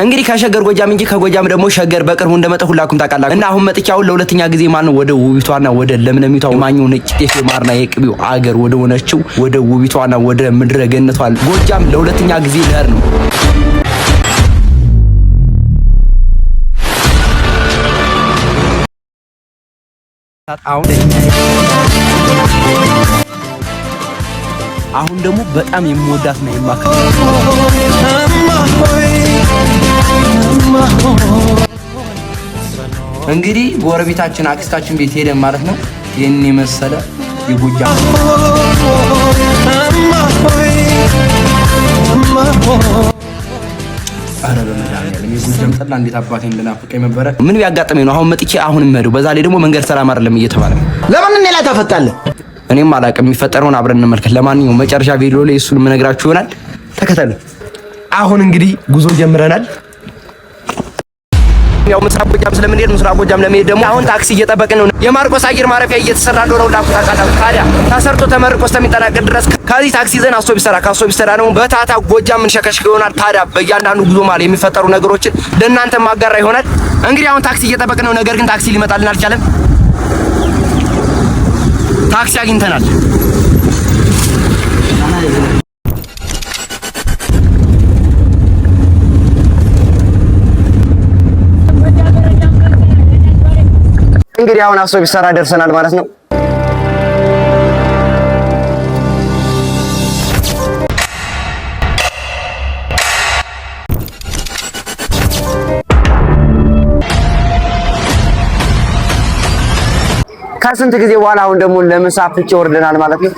እንግዲህ ከሸገር ጎጃም እንጂ ከጎጃም ደግሞ ሸገር በቅርቡ እንደመጣ ሁላችሁም ታውቃላችሁ። እና አሁን መጥቼ አሁን ለሁለተኛ ጊዜ ማለት ነው ወደ ውቢቷና ወደ ለምለሚቷ ማኘው ነጭ ጤፍ ማርና የቅቤው አገር ወደ ሆነችው ወደ ውቢቷና ወደ ምድረ ገነቷ ጎጃም ለሁለተኛ ጊዜ ልሄድ ነው። አሁን ደግሞ በጣም የምወዳትና የማከብራት እንግዲህ ጎረቤታችን አክስታችን ቤት ሄደን ማለት ነው። ይህን የመሰለ የጎጃም አረ በመድኃኒዓለም የጎጃም ጠላ እንዴት አባቴ እንደናፈቀኝ ነበረ። ምን ቢያጋጥመኝ ነው አሁን መጥቼ አሁን የምሄደው? በዛ ላይ ደግሞ መንገድ ሰላም አይደለም እየተባለ ነው። ለምን እኔ ላይ ታፈጣለህ? እኔም አላውቅም። የሚፈጠረውን አብረን እንመልከት። ለማንኛውም መጨረሻ ቪዲዮ ላይ እሱን የምነግራችሁ ይሆናል። ተከተሉ። አሁን እንግዲህ ጉዞ ጀምረናል። ያው ምስራቅ ጎጃም ስለምንሄድ ምስራቅ ጎጃም ለመሄድ ደግሞ አሁን ታክሲ እየጠበቅን ነው። የማርቆስ አየር ማረፊያ እየተሰራ እንደሆነ ሁላችሁ ታውቃላችሁ። ታዲያ ተሰርቶ ተመርቆ እስከሚጠናቀቅ ድረስ ከዚህ ታክሲ ይዘን አውቶቡስ ተራ፣ ከአውቶቡስ ተራ ደግሞ በታታ ጎጃም የምንሸከሽክ ይሆናል። ታዲያ በእያንዳንዱ ጉዞ ማለት የሚፈጠሩ ነገሮችን ለእናንተ ማጋራ ይሆናል። እንግዲህ አሁን ታክሲ እየጠበቅን ነው። ነገር ግን ታክሲ ሊመጣልን አልቻለም። ታክሲ አግኝተናል። እንግዲህ አሁን አውቶቡስ ተራ ደርሰናል ማለት ነው። ከስንት ጊዜ በኋላ አሁን ደግሞ ለምሳ ፍቼ ወርደናል ማለት ነው።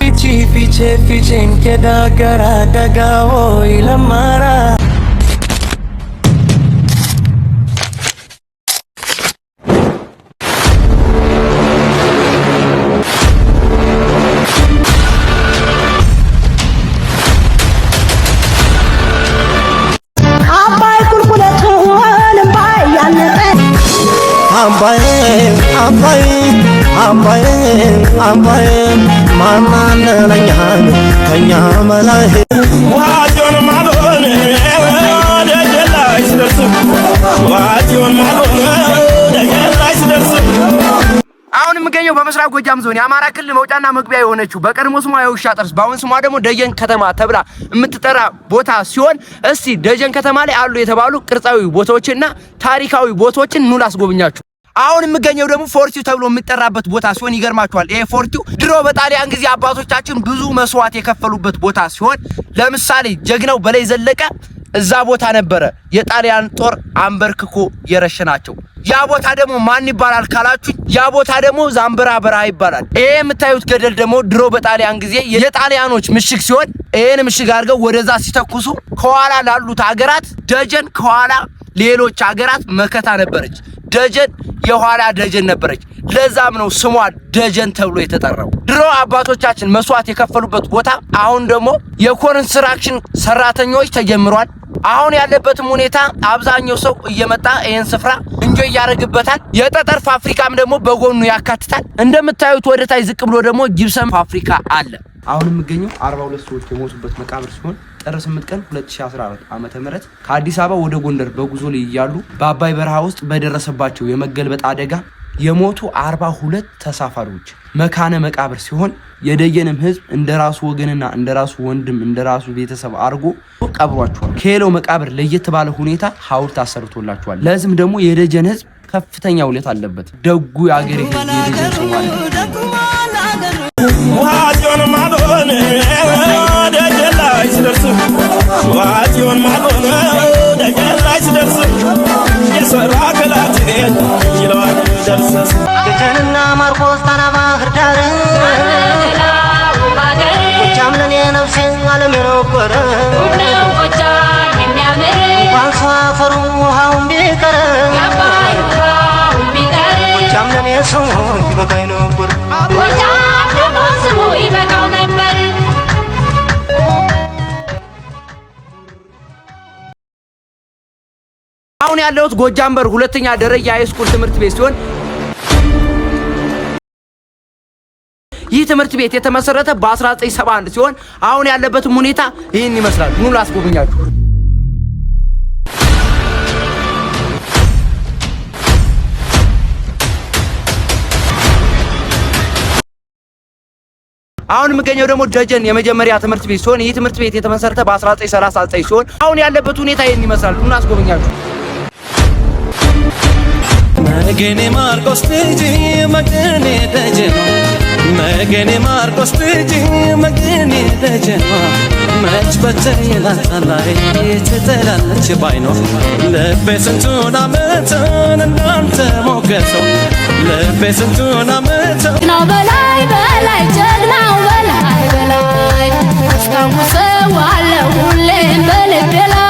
አሁን የምገኘው በምስራቅ ጎጃም ዞን የአማራ ክልል መውጫና መግቢያ የሆነችው በቀድሞ ስሟ የውሻ ጥርስ በአሁን ስሟ ደግሞ ደጀን ከተማ ተብላ የምትጠራ ቦታ ሲሆን እስቲ ደጀን ከተማ ላይ አሉ የተባሉ ቅርጻዊ ቦታዎችና ታሪካዊ ቦታዎችን ኑ ላስጎብኛችሁ። አሁን የምገኘው ደግሞ ፎርቲው ተብሎ የሚጠራበት ቦታ ሲሆን ይገርማችኋል። ይሄ ፎርቲው ድሮ በጣሊያን ጊዜ አባቶቻችን ብዙ መስዋዕት የከፈሉበት ቦታ ሲሆን ለምሳሌ ጀግናው በላይ ዘለቀ እዛ ቦታ ነበረ የጣሊያን ጦር አንበርክኮ የረሸናቸው። ያ ቦታ ደግሞ ማን ይባላል ካላችሁ፣ ያ ቦታ ደግሞ ዛምብራ በረሃ ይባላል። ይሄ የምታዩት ገደል ደግሞ ድሮ በጣሊያን ጊዜ የጣሊያኖች ምሽግ ሲሆን ይሄን ምሽግ አድርገው ወደዛ ሲተኩሱ ከኋላ ላሉት ሀገራት ደጀን ከኋላ ሌሎች ሀገራት መከታ ነበረች። ደጀን የኋላ ደጀን ነበረች። ለዛም ነው ስሟ ደጀን ተብሎ የተጠራው። ድሮ አባቶቻችን መስዋዕት የከፈሉበት ቦታ አሁን ደግሞ የኮንስትራክሽን ሰራተኞች ተጀምሯል። አሁን ያለበትም ሁኔታ አብዛኛው ሰው እየመጣ ይህን ስፍራ enjoy ያደርግበታል። የጠጠር ፋብሪካም ደግሞ በጎኑ ያካትታል። እንደምታዩት ወደ ታች ዝቅ ብሎ ደግሞ ጂፕሰም ፋብሪካ አለ። አሁን የሚገኘው 42 ሰዎች የሞቱበት መቃብር ሲሆን ጥር 8 ቀን 2014 ዓመተ ምህረት ከአዲስ አበባ ወደ ጎንደር በጉዞ ላይ እያሉ በአባይ በረሃ ውስጥ በደረሰባቸው የመገልበጥ አደጋ የሞቱ 42 ተሳፋሪዎች መካነ መቃብር ሲሆን የደጀንም ሕዝብ እንደራሱ ወገንና እንደራሱ ወንድም እንደራሱ ቤተሰብ አድርጎ ቀብሯቸዋል። ከሌላው መቃብር ለየት ባለ ሁኔታ ሐውልት አሰርቶላቸዋል። ለዚህም ደግሞ የደጀን ሕዝብ ከፍተኛ ውለት አለበት። ደጉ የአገሬ ሕዝብ የደጀን ሰው ማለት ነው። ደጀንና ማርቆስ ጣና ባህር ዳር ጎጃም ለኔ ነፍሴ ዓለም የነበረ እንኳን ሰው አፈሩ ውሃውን ቢቀር ጎጃም ለኔ ሰው ይበቃኝ ነበር። አሁን ያለሁት ጎጃም በር ሁለተኛ ደረጃ high school ትምህርት ቤት ሲሆን ይህ ትምህርት ቤት የተመሰረተ በ1971 ሲሆን አሁን ያለበትም ሁኔታ ይህን ይመስላል። ኑ ላስጎብኛችሁ። አሁን የምገኘው ደግሞ ደጀን የመጀመሪያ ትምህርት ቤት ሲሆን ይህ ትምህርት ቤት የተመሰረተ በ1939 ሲሆን አሁን ያለበት ሁኔታ ይህን ይመስላል። ኑና አስጎበኛችሁ። መገኔ ማርቆስ ልጅ መገኔ ደጀኗ፣ መገኔ ማርቆስ ልጅ መገኔ ደጀኗ፣ መች በተየላታላይ ትጥላለች ባይኗ። ልቤ ስንቱን አመትን እንዳንተ ሞገሰው፣ ልቤ ስንቱን አመትን። ጀግናው በላይ በላይ፣ ጀግናው በላይ በላይ፣ አስታውሰዋለሁ ሁሌም በልቤ ላይ።